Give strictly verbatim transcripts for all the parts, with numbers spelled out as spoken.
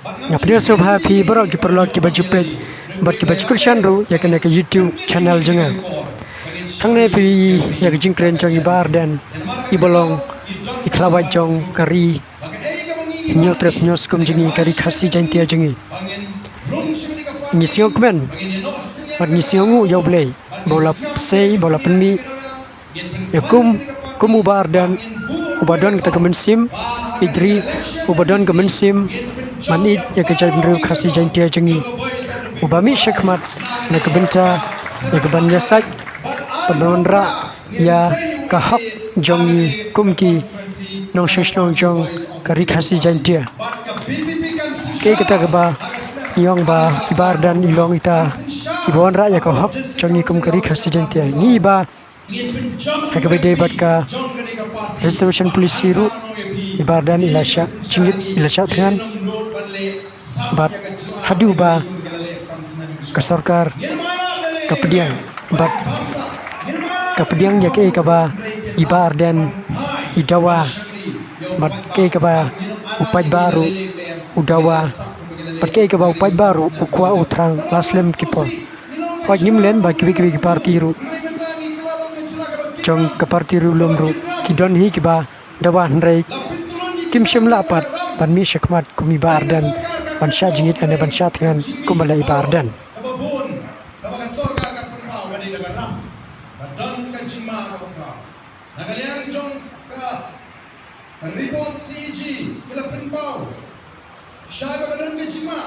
Nga pdiang sngewbha phi baroh ki paralok kiba ju peit bad kiba ju kyrshan ruh ïa kane ka YouTube channel jong nga. Hangne phi ïa ka jingkren jong i Bah Ardent iba long i khlawait jong ka ri Hynñiewtrep Hynñiewskum jong ngi, ka ri Khasi Jaiñtia jong ngi. Ngi sngewkmen bad ngi sngewnguh ïa U Blei ba u la sei, ba u la pynmih ïa kum, kum u Bah Ardent uba don kata ka mynsiem ïeit ri, uba don ka mynsiem ban ïeit ïa ka jaitbynriew Khasi Jaiñtia jong ngi, uba mih shakhmat na ka bynta ïa ka ban ïasaid bad ban wanrah ïa ka hok jong ngi kum ki nongshong shnong jong ka ri Khasi Jaiñtia. Kaei kata kaba ngi ong ba i Bah Ardent i long ita iba wanrah ïa ka hok jong ngi kum ka ri Khasi Jaiñtia. Ngi ba ha kaba ïadei bad ka reservation policy ruh i Bah Ardent i la shah jingit, i la shah thngan bad haduh ba ka sorkar ka pdiang bad ka pdiang ïa kaei kaba i Bah Ardent i dawa bad kaei kaba u paidbah ruh u dawa bad kaei kaba u paidbah ruh u kwah u thrang la slem ki por. Hooid, ngim len ba kiwei kiwei ki party ruh jong ka party riewlum ruh ki don hi kiba dawa, hynrei kim shym lah pat ban mih shakhmat kum i Bah Ardent, ban shah jingit lane ban shah thngan kumba leh i Bah Ardent. Kaba bun kaba ka sorkar ka pynpaw ka dei ka ram, ka don ka jingma kaba khraw. Na ka liang jong ka report C A G ki la pynpaw shai ba ka don ka jingma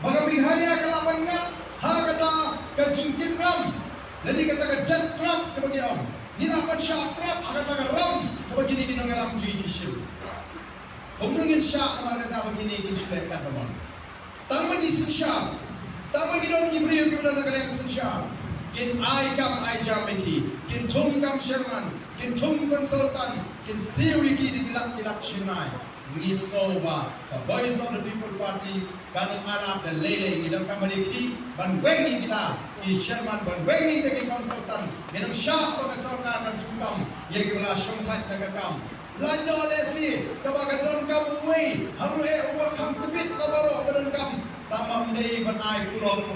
ba ka Meghalaya ka lah ban ngat ha kata ka jingkit ram, lane kata ka death trap kaba ki ong. Ngi lah ban shah trap ha kata ka ram kaba kine ki nongïalam jong ngi ki shim. Kumno ngin shah namar kata ba kine kin shu leh katba mon. Tang ba ngi synshar, tang ba ngi don ki briew kiba don ha ka liang synshar, kin ai kam ai jam ïa ki, kin thung kam chairman, kin thung consultant, kin siew ïa ki da ki lak ki lak shynrai. Ngi sngew ba ka Voice of the People Party kan ym ailad da lei lei. Ngi donkam ban ïa ki ban weng ïa kita ki chairman, ban weng ïa kita ki consultant. Ngin ym shah ba ka sorkar kan thung kam ïa kiba la shongthait na ka kam. Lait noh lehse kaba ka donkam uwei hangne uba kham tbit na baroh ba donkam, tang ba ym dei ban ai kulop.